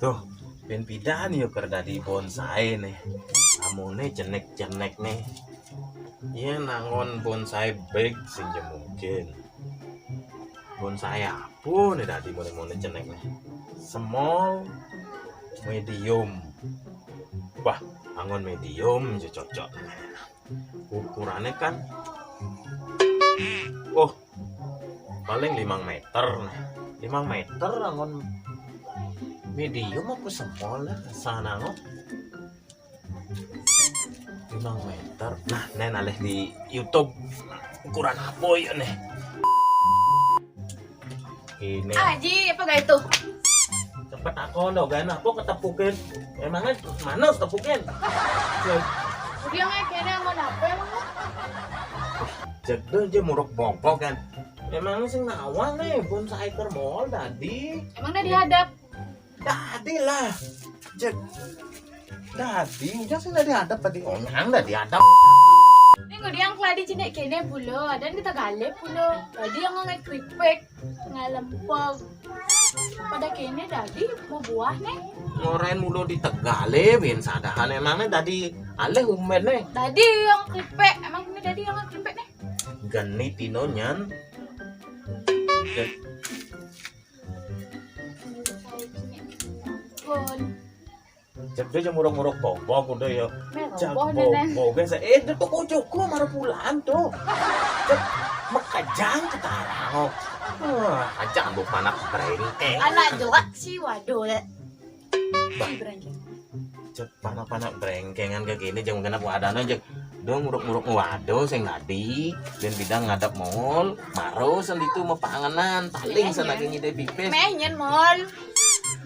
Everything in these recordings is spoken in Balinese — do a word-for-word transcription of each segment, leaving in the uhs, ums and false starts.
Duh, ben pidan yo keur dadi bonsai nih. Amoné cenik-cenik nih. Yén anggon bonsai big sing ja mungkin. Bonsai apa nih dadi moné-moné cenik nih? Small, medium. Wah, anggon medium ja cocok. Ukurannya kan, oh, paling limang meter nih. Limang meter anggon medium apa small lah sana kok. Limang meter. Nah, nen alih di YouTube ukuran apa ya nih? Ini. Ah, Ji, apa gak itu? Cepet aku dong, gak apa ketepukin. Emangnya mana ketepukin? Dia nggak kena mau apa emang? Jedul aja muruk bongkok kan. Emangnya sing nawang nih, bonsai keur mool dadi. Emang udah dihadap? Dadi lah. Jek. Dadi, udah sih dadi hadap tadi. Onyang dadi hadap. Ini nggak diang keladi cina kene pulo, ada kita galep pulo. Tadi yang ngai kripik, ngalempog. Pada kene dadi mau buah nih. Ngoren mulo di Tegal, eh, bin sadahan emangnya dadi alih umben nih. Dadi yang kripik, emang ini dadi yang kripik nih. Geni tino nyan. Jek. Pun. Cek dia jemuruk-muruk bobok udah ya. Cek bobok, bobok guys. Eh, itu tuh kocokku marah pulang tuh. Cek makajang ketarang. Wah, aja ambu panak brengkeng. Anak jelek sih, waduh ya. Bah. Si brengkeng. Cek panak-panak brengkengan kayak gini, jangan kena wadana aja. Dong muruk-muruk waduh sing tadi, dan bidang ngadap mall, maro senditu mau panganan, paling sana gini deh pipis. Meh nyen mall.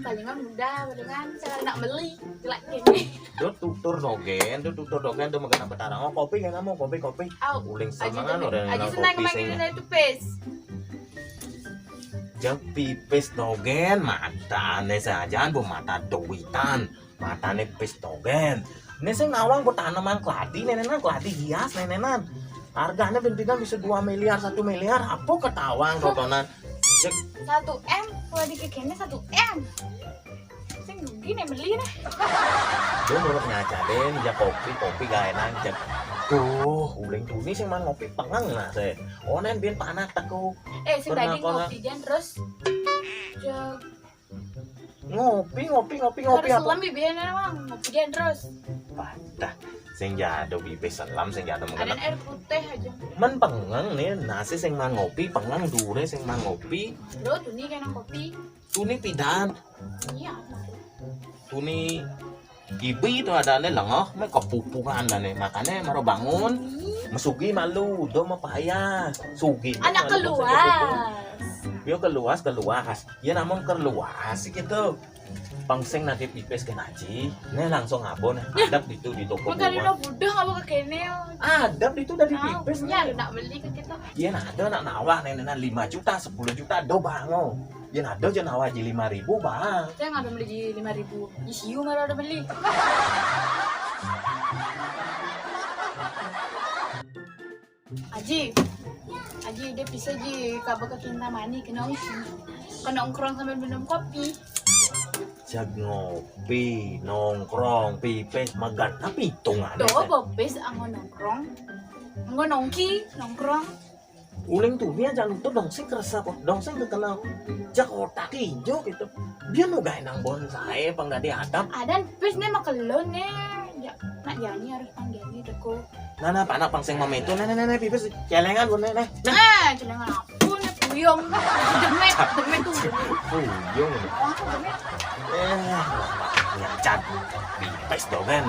Palingan mudah, palingan cara nak beli, jelek gini. Do tutur dogen, do tutur dogen, do makan apa tarang? Oh, kopi kan kamu, kopi, kopi. Au, uling aji semangan seneng, orang aji seneng kopi main sing itu pis. Jang pipis dogen, mata nih saja, bu mata duitan, mata nih pis dogen. Ini sing nawang bu tanaman keladi, nenenan keladi hias, nenenan. Harganya pimpinan bisa dua miliar, satu miliar, apa ketawang totonan? Jek. Satu M, kalau dikikirnya satu M. Sing rugi nih beli nih. Dia menurut ngaca deh, ya kopi, kopi gak enak, jek. Duh, uling tuni sing man ngopi pengeng lah, saya. Onen bin panak teko. Eh, sing tadi ngopi jan terus. Jek. Ngopi, ngopi, ngopi, ngopi. Harus apa? Selam bibian emang, ngopi jan terus. Patah. Sing jado bibi selam, sing jado mengkena. Ada air putih aja. Men pengeng nih, nasi sing man ngopi, pengeng dure sing man ngopi. Bro, tuni kena kopi. Tuni pidan. Iya. Tuni ibi itu ada nih lengah, me kepupungan dah nih. Makanya maro bangun, mesugi malu, do mapayah. Sugi anak keluas. Yo keluas, keluas. Ya namun keluas sih gitu. Pangsing nanti pipis ke naji. Nih langsung abo nih. Hadap itu di toko. Makanya udah budak apa kekene. Hadap itu dari pipis nih. Nak beli ke kita. Iya, nah ada nak nawah nih, nah lima juta, sepuluh juta do bango. Iya, nah ada aja nawah aja lima ribu bang. Saya nggak beli aja lima ribu. Isiu malah udah beli. Aji, Aji, dia bisa ji kabar ke Kintamani, kena uji. Kena nongkrong sambil minum kopi. Jag ngopi, nongkrong, pipis, magan, tapi hitungannya. Tuh, bopis, anggo nongkrong. Anggo nongki, nongkrong. Uling tuh dia jangan tuh dongsing kerasa kok, dongsing terkenal. Jag otak hijau gitu. Dia nu gawe nang bonsai, apa nggak diadap? Adan, pis nih makelon nih. Ya, nak jani harus panggil nih, teko. Nah, nah, panak pangsing mama itu, nah, nah, nah, nah, pipis, celengan, Bu, nah, nah, nah. Eh, celengan apa nih, puyung. Demet, demet tuh. Puyung. Apa demet? Eh, nyacat. Pipis dogen.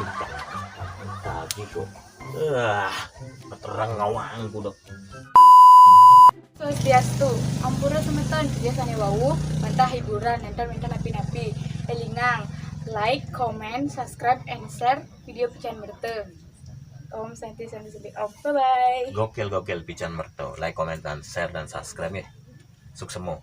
Lagi kok. Eh, keterang ngawang kudu. Swastiastu, ampura semeton, biasane wau, mentah hiburan, nenten wenten napi-napi. Elingang, like, comment, subscribe, and share video Pican Merta. Om Santi Santi Santi Om. Bye bye. Gokil, gokil, Pican Merta. Like, comment, dan share, dan subscribe ya. Suksemo.